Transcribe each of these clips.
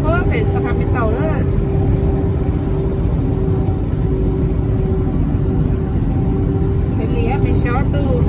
Pem Sacramento lawm. Pem li pem xyob tus.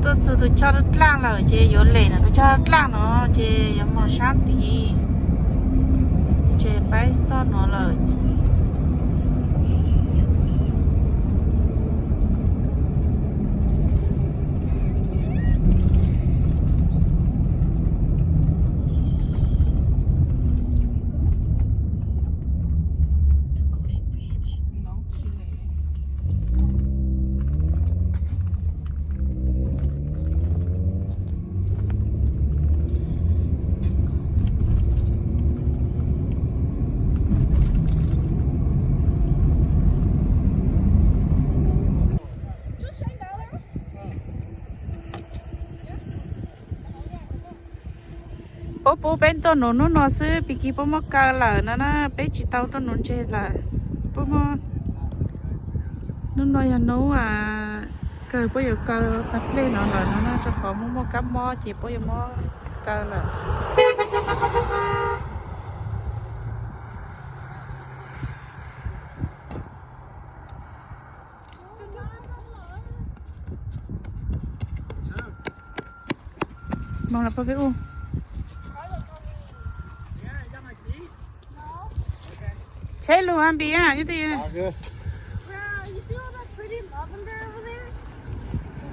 Tuaj txug tus choj dlaaj lawm ces yuav lem ntawm tus choj dlaaj no ces yuav moog sab tid. Ces paib toj nuav lawm. Puab pub peb tuaj nuv hnub no xwb, pig kig puab muab kaw lawm no na, peb tsis tau tuaj nuv ntseg lawm. Puab muab, hnub no yog hnub kawg, puab yuav kaw pas dlej no lawm no na, rau qhov muaj muaj kab mob ces puab yuav muab kaw lawm. Moog lawm puab peb u. Tsheb lug a npis a, nyob twg? Bro, you see all that pretty lavender over there?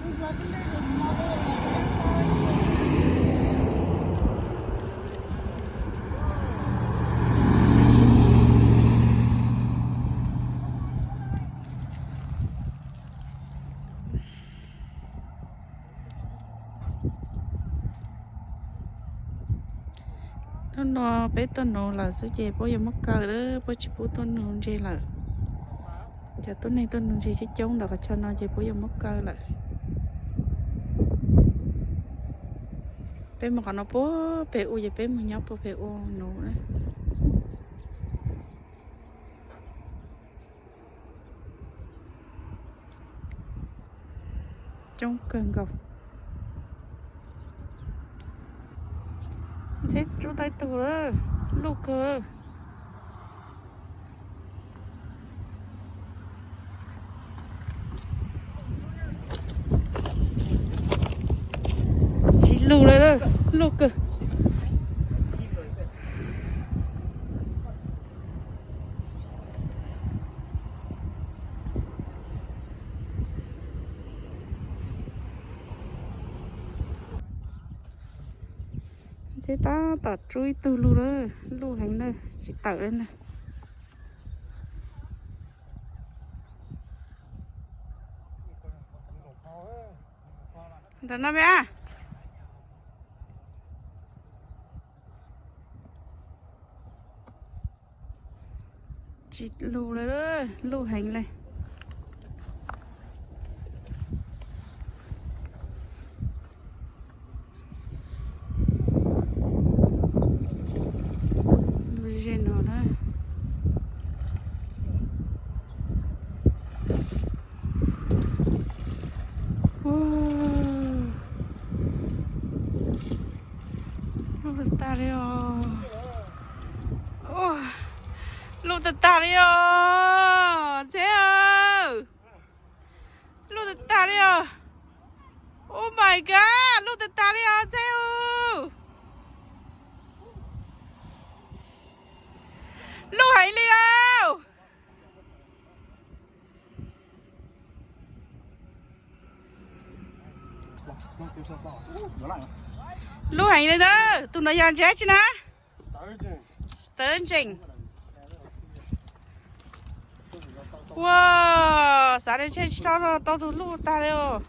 This lavender is smaller and Hnub no peb tuaj nuv lawm xwb ces puab yuav muab kaw lawm, puab tsis pub tuaj nuv ntseg lawm. Cov tuab neeg tuaj nuv ntseg coob coob ntawm qhov chaw no ces puab yuav muab kaw lawm. Peb moog qhov no puag pem u ces peb moog nyob puag pem u nuv na. Coob kawg nkaus. Ntxheb rub tau ib tug lawm, luj kawg. Tsis lug lawm, luj kawg. Ntxheb tab tom rub ib tug lug lawm, luj heev na, tsis tawm li na. Ntawm no me a. Tsis lug lawm, luj heev li. Luj ze no na. Luj tag tag li os. Luj tag tag li os, Ntxheb aw. Luj tag tag li os. Oh my God, luj tag tag li os, Ntxheb aw. Luj heev li os. Luj heev li na, tus no yog Ntxheb tsi na. Sturgeon. Ua, xav li ntshe tsis tau no tau tus luj tag li os.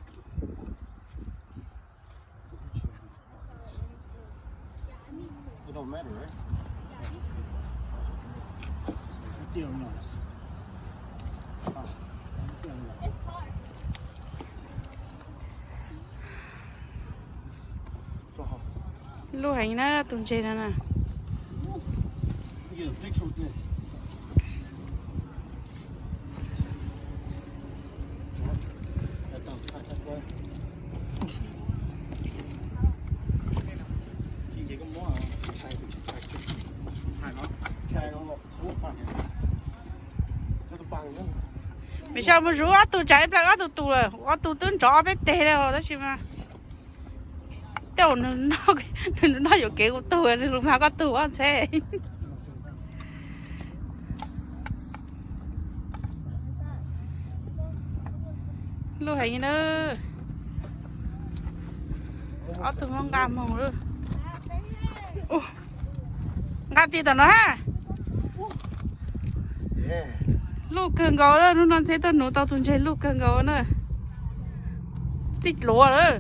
Luj heev na tus ntses no na. Xyov mus zuv ob tug tsam ib pliag ob tug tus lawm, ob tug twb nrov ob peb teg li tab sis mas tej zaum nws noj yuam kev kuv tug, nws lus mag koj tug ob ntxheb. Luj heev na. Ob tug muab nqa moog lawm. Nqa tis tom no ha. Luj kawg nkaus lawm, hnub no Ntxheb tuaj nuv tau tus ntseg luj kawg nkaus na. Txij dluav lawm.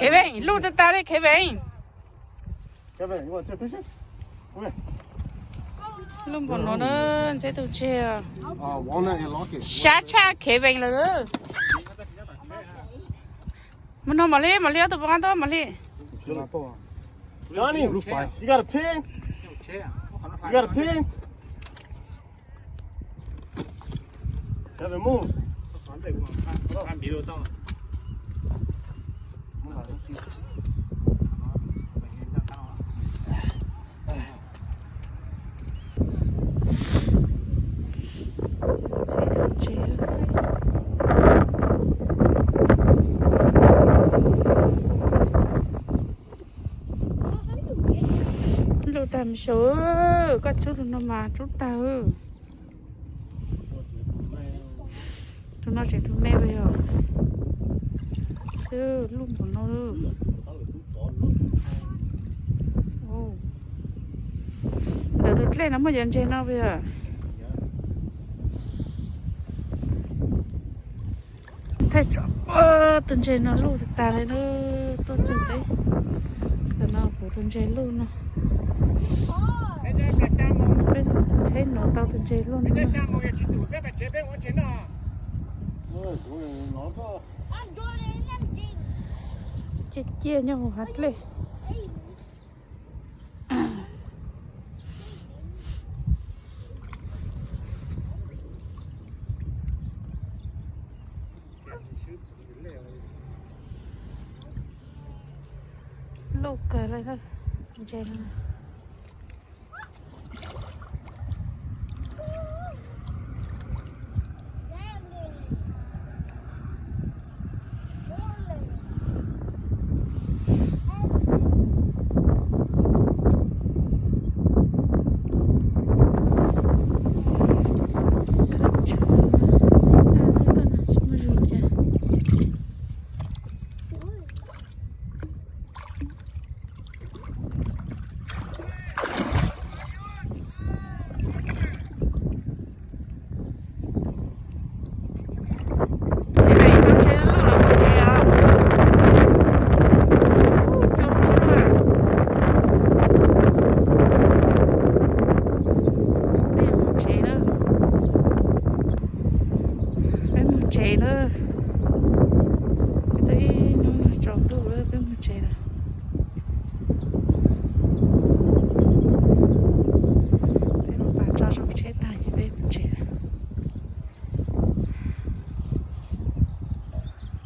Kevin, luj tag tag li Kevin. Luj npaum no na, Ntxheb tus ntseg. Sab tshaj Kevin lawm. Mus no mam li, mam li ob tug puas nqa tuaj mam li. Johnny, you got a pin? You got a pin? Kevin, move. Luj tag mas saum, koj tsub tus no mas tsub tag. Tus no tseem tus me puas yog? Luj npaum no. Ntawm tus dlej no muaj cov ntseg no puas yog? Thaij tso, tus ntseg no luj tag tag li na, tuaj txog teb. Tam no kuv tus ntseg luj no. Peb txheb nuv tau tus ntseg luj no. Ciaj ciaj nyob hauv hav dlej. Luj kawg li na, ntses no. Peb mus tsev na. Peb mus tsev na. Peb twb ib hnub no tsaus ntuj lawm, peb mus tsev lawm. Peb mus pas tso zoo tsheb tag ces peb mus tsev lawm.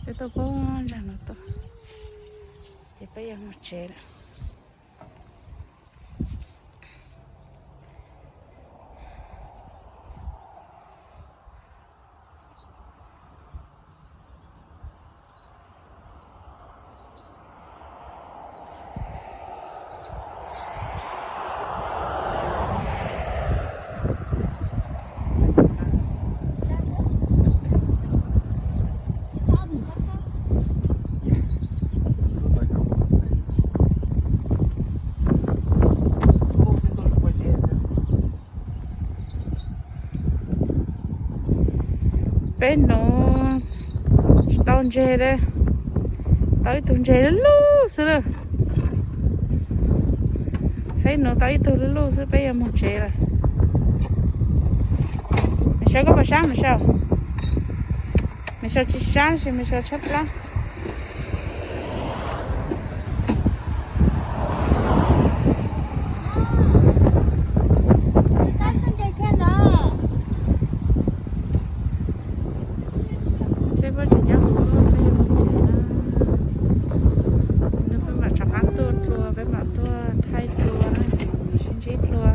Peb tuaj poob ntsag no tuaj, ces peb yuav mus tsev lawm. Peb nuv tsis tau ntses li, tau ib tug ntses lub lub xwb lawm. Txheb nuv tau ib tug lub lub xwb peb yuav mus tsev lawm. Mas Sau, koj puas sab Mas Sau? Mas Sau tsis sab tab sis Mas Sau tshaib plab. Tseem nyob hauv, peb yuav mus tsev na. No peb mam rov qab tuaj dlua, peb mam tuaj thaij dlua na, sib ntsib dlua.